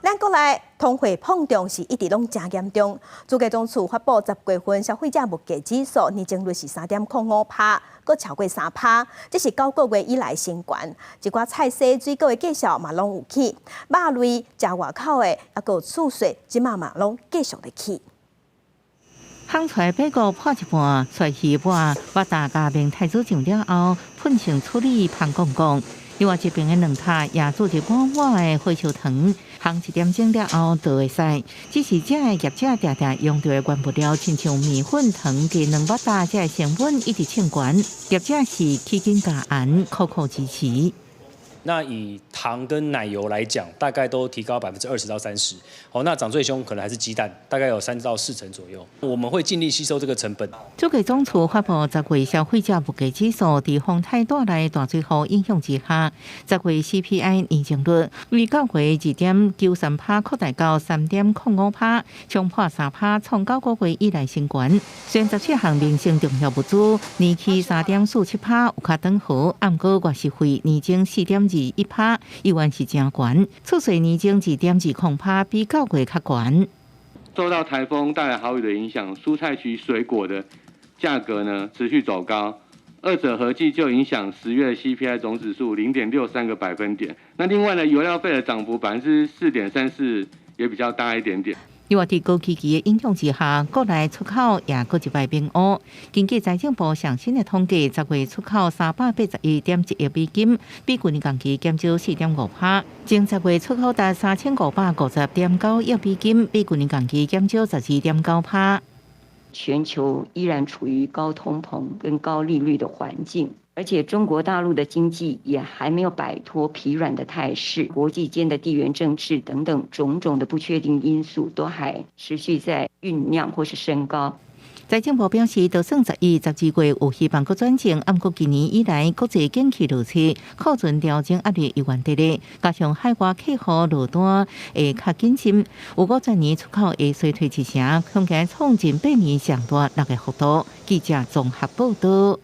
咱國內通貨膨脹是一直攏誠嚴重。主計總處發布10月份消費者物價指數年增率是3.05%，閣超過3%，這是9個月以來新懸。一寡菜蔬水果的價數嘛攏有起，肉類、食外口的，抑閣有厝稅，這馬嘛攏繼續咧起。烘出來排骨破一半，出魚抹，肉焦佮明太子醬了後，噴成處理芳摃摃。另外一邊的卵塔也煮一滿滿的火燒腸，烘一點鐘了後就會使。只是這个業者定定用著的原物料，親像麵粉、糖佮卵肉焦，這个成本一直衝懸。業者是起緊加鹽，苦苦支持。那以糖跟奶油來講，大概都提高20%到30%。好，那漲最兇可能還是雞蛋，大概有3到4成左右。我們會盡力吸收這個成本。主計總處發布十月消費者物價指數，佇風颱帶來大水雨影響之下，十月 CPI 年增率為九月2.93%擴大到3.05%，衝破3%，創9個月以來新懸。雖然17項民生重要物資年起3.47%有較轉好，毋過外食費年增4.21%，依然是誠懸。厝稅年增2.20%，比9月較懸。受到颱風帶來豪雨的影響，蔬菜及水果的價格呢持續走高，二者合計就影響10月 CPI 總指數0.63個百分點。那另外呢，油料費的漲幅4.34%，也比較大一點點。另外，佇高基期的影響之下，國內出口也閣一擺變烏。根據財政部上新的統計，10月出口381.1億美金，比舊年同期減少4.5%。前10月出口達3550.9億美金，比舊年同期減少12.9%。全球依然處於高通膨跟高利率的環境，而且中國大陸的經濟也還沒有擺脫疲軟的態勢，國際間的地緣政治等等種種的不確定因素都還持續在醞釀或是升高。財政部表示，就算11、12月有希望閣轉正，毋過今年以來國際景氣落差，庫存調整壓力猶原佇咧，加上海外客戶落單會較謹慎，預估全年出口會衰退一成，恐驚創近8年上大落的幅度。記者綜合報道。